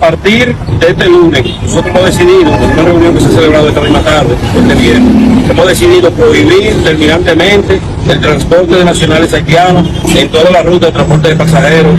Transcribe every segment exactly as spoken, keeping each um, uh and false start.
A partir de este lunes, nosotros hemos decidido, en una reunión que se ha celebrado esta misma tarde, este viernes, hemos decidido prohibir terminantemente el transporte de nacionales haitianos en toda la ruta de transporte de pasajeros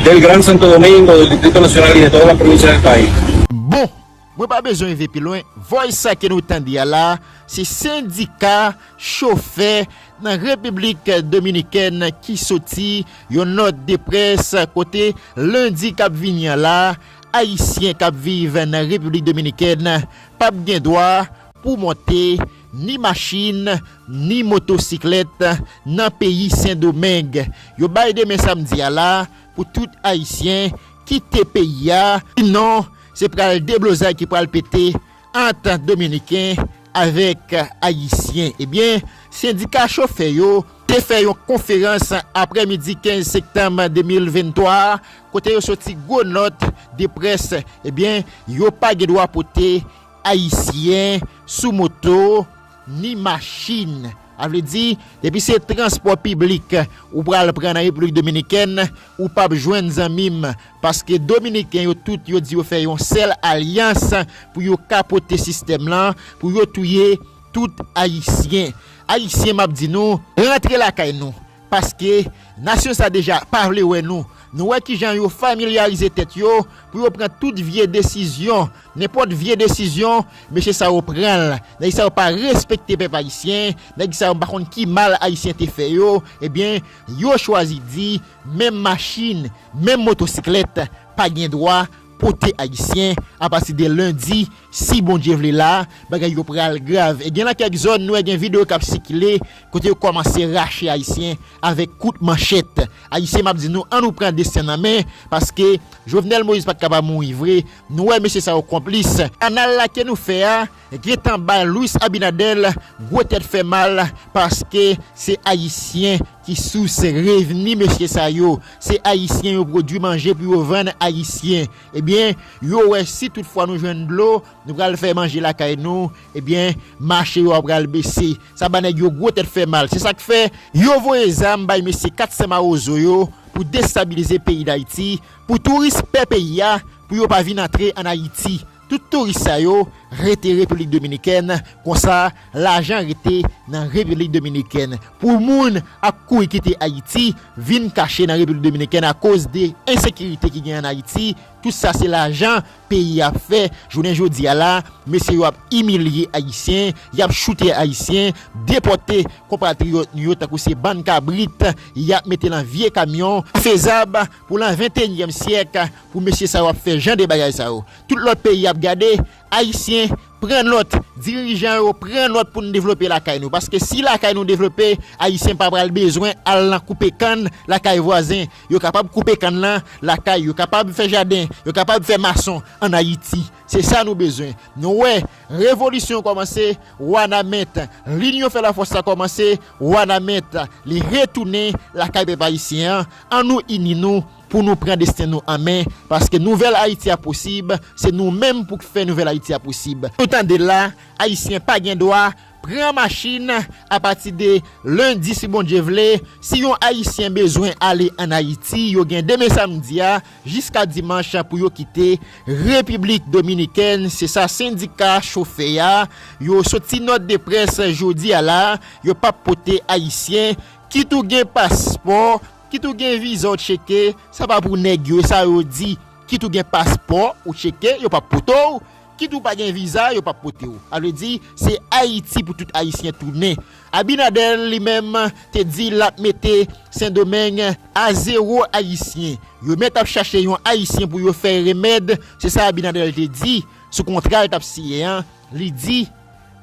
del Gran Santo Domingo, del Distrito Nacional y de toda la provincia del país. Bon, mwen pa bezwen rive pi lwen. Vòy sa ke nou tande a la, se sendika chofè nan Repiblik Dominikèn ki soti yon nòt de près kote lendi k ap vini an la, Ayisyen k ap viv nan Repiblik Dominikèn p ap gen dwa pou monte ni machin, ni motosiklèt nan peyi Sendomeng. Yo bay demen samdi a la pou tout Ayisyen kite peyi a. Sinon, se pral deblozay ki pral pete ant Dominiken avèk Ayisyen. Ebyen, sendika chofè yo te fè yon konferans aprèmidi kenz septanm de mil venntwa a, kote yo soti gwo nòt de près, ebyen, yo pa gen dwa pote Ayisyen sou moto ni machin. A vle di, depi se transpò piblik ou pral pran nan Repiblik Dominikèn, ou p ap jwenn zanmi m. Paske Dominiken yo tout, yo di yo fè yon sèl alyans pou yo kapote sistèm lan, pou yo touye tout Ayisyen. Ayisyen, m ap di nou, rantre lakay nou. Paske nasyon sa deja pa vle wè nou. Nou wè kijan yo familyarize tèt yo pou yo pran tout vye desizyon. Nenpòt vye desizyon, mesye sa yo pran l. Nèg sa yo pa respekte pèp ayisyen. Nèg sa yo, m pa konn ki mal Ayisyen te fè yo. Ebyen, yo chwazi di, menm machin, menm motosiklèt pa gen dwa pote Ayisyen. Apati de lendi, si Bondye vle la, bagay yo pral grav. E gen nan kèk zòn, nou wè gen videyo k ap sikile, kote yo kòmanse rache Ayisyen avèk kout manchèt. Ayisyen, m ap di nou, ann nou pran desten nan men, paske Jovenel Moïse pa t ka pa mouri vre. Nou wè mesye sa yo konplis. Kanal la ke nou fè a, gentan bay Luis Abinader gwo tèt fè mal, paske se Ayisyen ki sous revni mesye sa yo. Se Ayisyen yo pwodui manje pou yo vann Ayisyen. Ebyen, yo wè si toutfwa nou jwenn dlo, nou pral fè manje lakay nou, ebyen, mache yo a pral bese. Sa ba nèg yo gwo tèt fè mal. Se sa k fè yo voye zam bay mesye kat san Mawozo yo pou destabilize peyi Dayiti, pou touris pè peyi a, pou yo pa vin antre ann Ayiti. Tout touris sa yo rete Repiblik Dominikèn, konsa lajan rete nan Repiblik Dominikèn. Pou moun ap kouri kite Ayiti, vin kache nan Repiblik Dominikèn akoz de ensekirite ki gen ann Ayiti, tout sa se lajan peyi a ap fè. Jounen jodi a la, mesye yo ap imilye Ayisyen, y ap choute Ayisyen, depòte konpatriyòt nou yo tankou se bann kabrit, y ap mete nan vye kamyon. Fezab pou nan venteyinyèm syèk, pou mesye sa yo ap fè jan de bagay sa yo. Tout lòt peyi ap gade, Ayisyen, pran nòt, dirijan yo, pran nòt pou n devlope lakay nou. Paske si lakay nou devlope, Ayisyen pa pral bezwen al nan koupe kann lakay vwazen. Yo kapab koupe kann lan lakay yo, kapab fè jaden, yo kapab fè mason ann Ayiti. Se sa nou bezwen. Nou wè, revolisyon kòmanse, Wanament, linyon fè lafòs la kòmanse, Wanament, li retounen lakay pèp ayisyen an. Ann nou ini nou pou nou pran desten nou an men, paske nouvèl Ayiti a posib, se nou menm pou k fè nouvèl Ayiti a posib. Nou tande l la, Ayisyen pa gen dwa pran machin apati de lendi si Bondye vle. Si yon Ayisyen bezwen ale ann Ayiti, yo gen demen samdi a jiska dimanch pou yo kite Repiblik Dominikèn. Se sa sendika chofè a, yo soti nòt de près jodi a la, yo p ap pote Ayisyen. Kit ou gen paspò, kit ou gen viza w tcheke, sa pa pou nèg yo, e sa yo di. Kit ou gen paspò ou tcheke, yo p ap pote w. Kit ou pa gen viza, yo p ap pote w. Sa vle di, se Ayiti pou tout Ayisyen tounen. Abinader li menm te di l ap mete Sendomeng a zewo Ayisyen. Yo mèt ap chache yon Ayisyen pou yo fè remèd, se sa Abinader te di sou kontra l t ap siyen an. Li di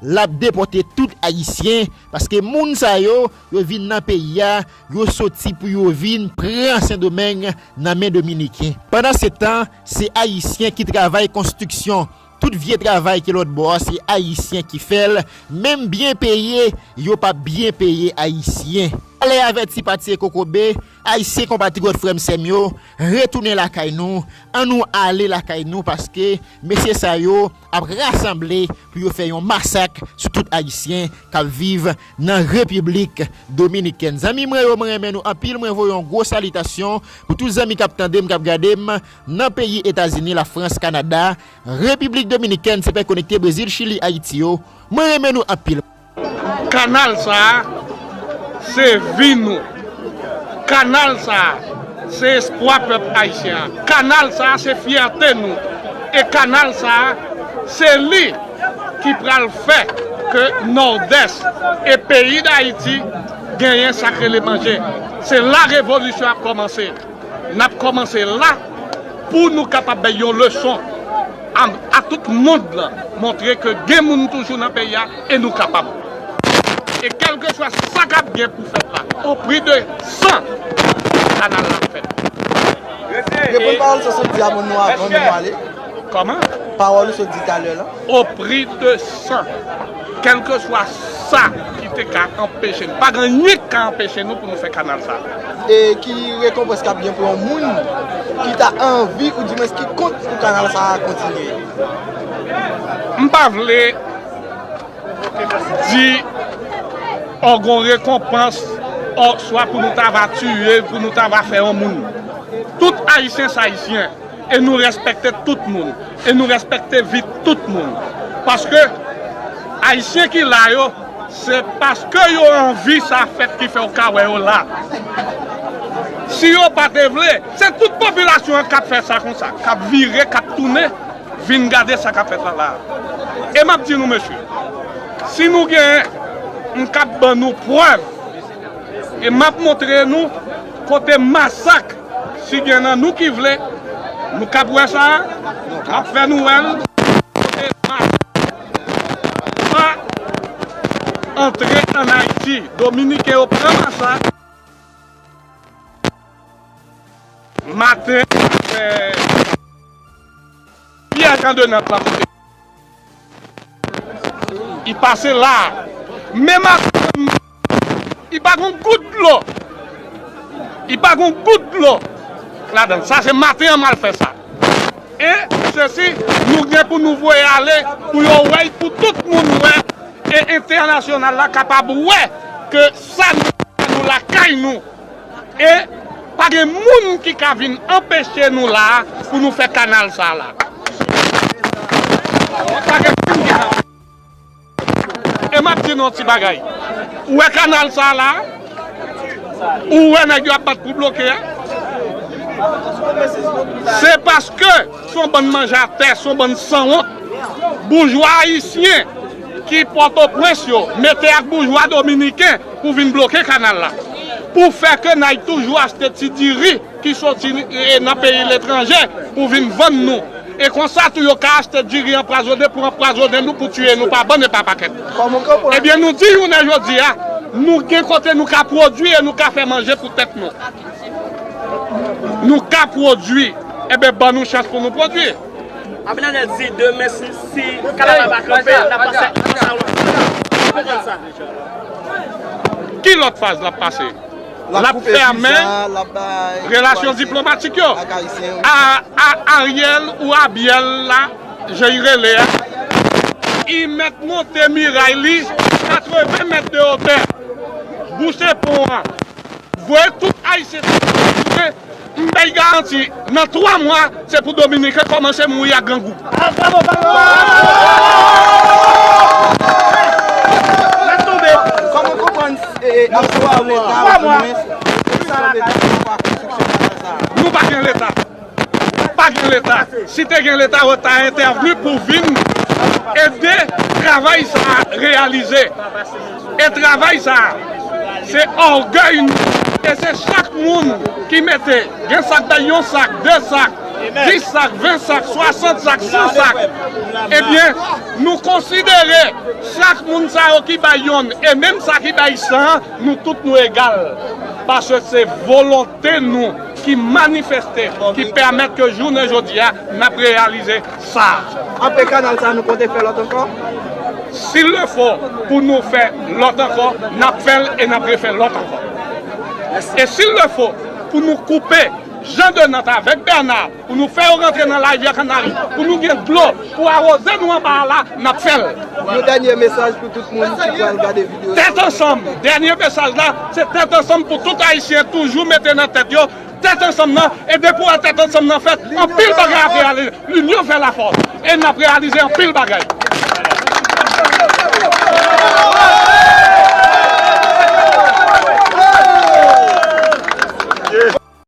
l ap depòte tout Ayisyen, paske moun sa yo, yo vin nan peyi a, yo soti pou yo vin pran Sendomeng nan men Dominiken. Pandansetan, se Ayisyen ki travay konstriksyon. Tout vye travay ki lòtbò a, se Ayisyen ki fè l. Menm byen peye, yo p ap byen peye Ayisyen. Alè avèti pati e kokobe, Ayisyen konpatriyòt, frè m, sè m yo, retounen lakay nou. Ann nou ale lakay nou, paske mesye sa yo ap rasanble pou yo fè yon masak sou tout Ayisyen k ap viv nan Repiblik Dominikèn. Zanmi mwen yo, mwen renmen nou anpil. Mwen voye yon gwo salitasyon pou tout zanmi k ap tande m, k ap gade m nan peyi Etazini, Lafrans, Kanada, Repiblik Dominikèn, se pè konekte Brezil, Chili, Ayiti yo. Mwen renmen nou anpil. Kanal sa a, se vi nou. Kanal sa a, se espwa pèp ayisyen an. Kanal sa a, se fyète nou. E kanal sa a, se li ki pral fè ke Nòdès e peyi Dayiti genyen sa k rele manje. Se la revolisyon ap kòmanse. N ap kòmanse la pou nou kapab bay yon leson a, a tout mond lan, montre ke gen moun toujou nan peyi a e nou kapab. E kèlkeswa sa k ap gen pou fèt la, o pri de san, kanal la ap fèt. Reponn pawòl sa w sot di a pou nou avan nou ale. Kòman? Pawòl ou sot di talè la. O pri de san. Kèlkeswa sa ki te ka anpeche nou. Pa gen anyen ki ka anpeche nou pou nou fè kanal sa. E ki rekonpans k ap gen pou yon moun ki ta anvi, oudimwens ki kont pou kanal sa a kontinye? M pa vle di, o, gon rekonpans, o, swa pou nou ta va tiye, pou nou ta va fè yon moun. Tout Ayisyen se Ayisyen. E nou respekte tout moun. E nou respekte vi tout moun. Paske Ayisyen ki la yo, se paske yo anvi sa fèt ki fè w ka wè yo la. Si yo pa te vle, se tout popilasyon an k ap fè sa konsa, k ap vire, k ap tounen, vin gade sa k ap fèt la la. E m ap di nou, mesye, si nou gen, m k ap ban nou prèv, e m ap montre nou kote masak. Si gen nan nou ki vle, nou k ap wè sa, m ap fè nou wè l. Kote masak pa antre ann Ayiti, Dominiken yo pran masak. Maten, eh, Pierre Jean Denant la kote. Li pase la. Men maten, li pa gon gout dlo. Li pa gon gout dlo ladan l. Sa se maten an m al fè sa. E sesi, nou gen pou nou voye ale, pou yo wè, pou tout moun wè, e entènasyonal la kapab wè ke sa nou, nou lakay nou. E pa gen moun ki ka vin anpeche nou la a pou nou fè kanal sa a la. Pa gen moun ki ka. E m ap di nou yon ti bagay. Ou wè kanal sa a la a? Ou wè nèg yo ap bat pou bloke a? Se paske se yon bann manje atè, se yon bann sanwont. Boujwa ayisyen ki Pòtoprens yo mete ak boujwa dominiken pou vin bloke kanal la. Pou fè ke n ay toujou achte ti diri ki soti, e, nan peyi letranje pou vin vann nou. E konsa tou yo ka achte diri anpwazonnen pou anpwazonnen nou, pou tiye nou pa bann e pa pakèt. Ebyen, nou di jounen jodi a, nou gen kote nou ka pwodui e nou ka fè manje pou tèt nou. Nou ka pwodui. Ebyen, ban nou chans pou nou pwodui. Abinader di demen si, si kanal la pa kanpe, n ap pase, n ap pase a lòt faz. Ou konprann sa? Ki lòt faz l ap pase? L ap fèmen relasyon diplomatik yo. A, a, Ariel ou Abiel la, jan li rele a, li mèt monte miray li katreven mèt de wotè, bouse pon an, voye tout Ayisyen sa yo tounen. M bay garanti, nan twa mwa, se pou Dominiken kòmanse mouri ak grangou. Lèt tonbe. Kòman konprann, e, e, absans Leta, oudimwens, absans Leta nan konstriksyon kanal sa a? Nou pa gen Leta. Pa gen Leta. Si te gen Leta, yo ta entèvni pou vin ede travay sa a reyalize. E travay sa a, se ògèy nou. E se chak moun ki mete, gen sa k bay yon sak, de sak, dis sak, ven sak, swasant sak, san sak. Ebyen, nou konsidere chak moun sa yo ki bay yonn, e menm sa ki bay san an, nou tout nou egal. Paske se volonte nou ki manifeste, ki pèmèt ke jounen jodi a, n ap reyalize sa. Apre kanal sa, nou konte fè lòt ankò? S'il le faut, pou nou fè lòt ankò, n ap fè l e n ap refè lòt ankò. E s'il le faut, Pou nou koupe Jean de Nant avèk Bernard, pou nou fè yo rantre nan larivyè Kanari, pou nou gen dlo pou awoze nou anba a la, n ap fè l. Yon dènye mesaj pou tout moun ki pral gade videyo sa. Tèt ansanm. Dènye mesaj la, se tèt ansanm pou tout Ayisyen toujou mete nan tèt yo tèt ansanm nan, e depi w wè tèt ansanm nan fèt, anpil bagay ap reyalize. Linyon fè lafòs, e n ap reyalize anpil bagay.